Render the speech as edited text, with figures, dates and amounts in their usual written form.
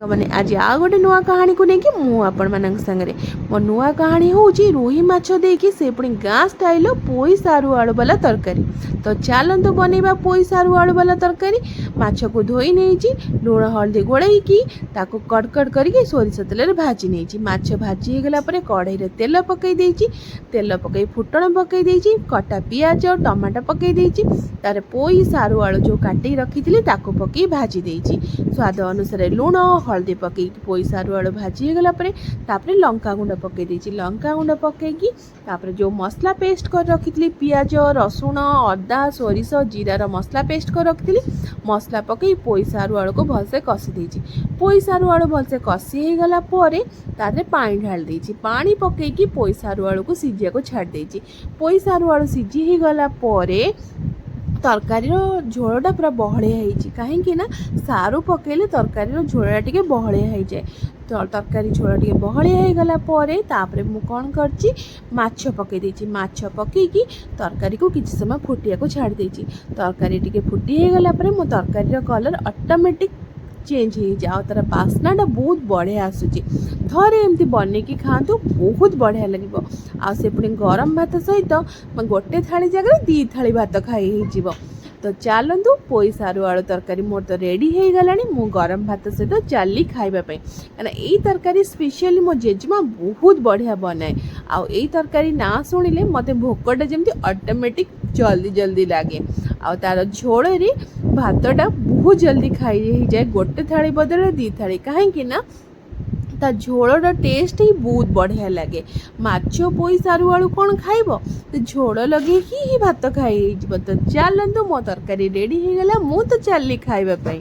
ମାନେ ଆଜି ଆଉ ଗୋଟେ ନୂଆ କାହାଣୀକୁ ନେଇକି ମୁଁ ଆପଣମାନଙ୍କ ସାଙ୍ଗରେ। ମୋ ନୂଆ କାହାଣୀ ହେଉଛି ରୋହି ମାଛ ଦେଇକି, ସେ ପୁଣି ଗାଁ ଷ୍ଟାଇଲ୍ର ପୋଇ ସାରୁ ଆଳୁ ବାଲା ତରକାରୀ। ତ ଚାଲନ୍ତୁ ବନେଇବା ପୋଇ ସାରୁ ଆଳୁ ବାଲା ତରକାରୀ। ମାଛକୁ ଧୋଇ ନେଇଛି, ଲୁଣ ହଳଦୀ ଗୋଳେଇକି ତାକୁ କଟ କଟ କରିକି ସୋରିଷ ତେଲରେ ଭାଜି ନେଇଛି। ମାଛ ଭାଜି ହେଇଗଲା ପରେ କଢ଼େଇରେ ତେଲ ପକାଇ ଦେଇଛି। ତେଲ ପକାଇ ଫୁଟଣ ପକାଇ ଦେଇଛି, କଟା ପିଆଜ ଟମାଟୋ ପକାଇ ଦେଇଛି। ତାରେ ପୋଇ ସାରୁ ଆଳୁ ଯେଉଁ କାଟିକି ରଖିଥିଲି, ତାକୁ ପକାଇ ଭାଜି ଦେଇଛି। ସ୍ୱାଦ ଅନୁସାରେ ଲୁଣ ହଳଦୀ ପକାଇକି ପୋଇ ସାରୁ ଆଳୁ ଭାଜି ହେଇଗଲା ପରେ ତାପରେ ଲଙ୍କା ଗୁଣ୍ଡ ପକାଇ ଦେଇଛି। ଲଙ୍କା ଗୁଣ୍ଡ ପକାଇକି ତାପରେ ଯେଉଁ ମସଲା ପେଷ୍ଟ କରି ରଖିଥିଲି, ପିଆଜ, ରସୁଣ, ଅଦା, ସୋରିଷ, ଜିରାର ମସଲା ପେଷ୍ଟ କରି ରଖିଥିଲି, ମସଲା ପକାଇ ପୋଇ ସାରୁ ଆଳୁକୁ ଭଲସେ କଷି ଦେଇଛି। ପୋଇ ସାରୁ ଆଳୁ ଭଲସେ କଷି ହେଇଗଲା ପରେ ତା ଦେହରେ ପାଣି ଢାଳି ଦେଇଛି। ପାଣି ପକାଇକି ପୋଇ ସାରୁ ଆଳୁକୁ ସିଝିବାକୁ ଛାଡ଼ି ଦେଇଛି। ପୋଇ ସାରୁ ଆଳୁ ସିଝି ହେଇଗଲା ପରେ ତରକାରୀର ଝୋଳଟା ପୁରା ବହଳିଆ ହେଇଛି, କାହିଁକି ନା ସାରୁ ପକାଇଲେ ତରକାରୀର ଝୋଳଟା ଟିକେ ବହଳିଆ ହେଇଯାଏ। ତ ତରକାରୀ ଝୋଳ ଟିକେ ବହଳିଆ ହେଇଗଲା ପରେ ତାପରେ ମୁଁ କ'ଣ କରିଛି? ମାଛ ପକାଇ ଦେଇଛି। ମାଛ ପକାଇକି ତରକାରୀକୁ କିଛି ସମୟ ଫୁଟିବାକୁ ଛାଡ଼ି ଦେଇଛି। ତରକାରୀ ଟିକେ ଫୁଟି ହେଇଗଲା ପରେ ମୋ ତରକାରୀର କଲର୍ ଅଟୋମେଟିକ୍ ଚେଞ୍ଜ ହେଇଯାଇଛି ଆଉ ତା'ର ବାସ୍ନାଟା ବହୁତ ବଢ଼ିଆ ଆସୁଛି। ଥରେ ଏମିତି ବନେଇକି ଖାଆନ୍ତୁ, ବହୁତ ବଢ଼ିଆ ଲାଗିବ। ଆଉ ସେ ପୁଣି ଗରମ ଭାତ ସହିତ ଗୋଟେ ଥାଳି ଜାଗାରେ ଦୁଇ ଥାଳି ଭାତ ଖାଇ ହେଇଯିବ। ତ ଚାଲନ୍ତୁ, ପୋଇ ସାରୁ ଆଳୁ ତରକାରୀ ମୋର ତ ରେଡ଼ି ହେଇଗଲାଣି। ମୁଁ ଗରମ ଭାତ ସହିତ ଚାଲି ଖାଇବା ପାଇଁ, କାରଣ ଏଇ ତରକାରୀ ସ୍ପେଶିଆଲି ମୋ ଜେଜେମା ବହୁତ ବଢ଼ିଆ ବନାଏ। ଆଉ ଏଇ ତରକାରୀ ନାଁ ଶୁଣିଲେ ମୋତେ ଭୋକଟା ଯେମିତି ଅଟୋମେଟିକ୍ ଜଲ୍ଦି ଜଲ୍ଦି ଲାଗେ। ଆଉ ତା'ର ଝୋଳରେ ଭାତଟା ବହୁତ ଜଲ୍ଦି ଖାଇ ହେଇଯାଏ, ଗୋଟେ ଥାଳି ବଦଳରେ ଦୁଇ ଥାଳି, କାହିଁକି ନା ତା ଝୋଳର ଟେଷ୍ଟ ହିଁ ବହୁତ ବଢ଼ିଆ ଲାଗେ। ମାଛ ପୋଇ ସାରୁ ଆଳୁ କ'ଣ ଖାଇବ, ତ ଝୋଳ ଲଗେଇକି ହିଁ ଭାତ ଖାଇ ହେଇଯିବ। ତ ଚାଲନ୍ତୁ, ମୋ ତରକାରୀ ରେଡ଼ି ହେଇଗଲା, ମୁଁ ତ ଚାଲିଲି ଖାଇବା ପାଇଁ।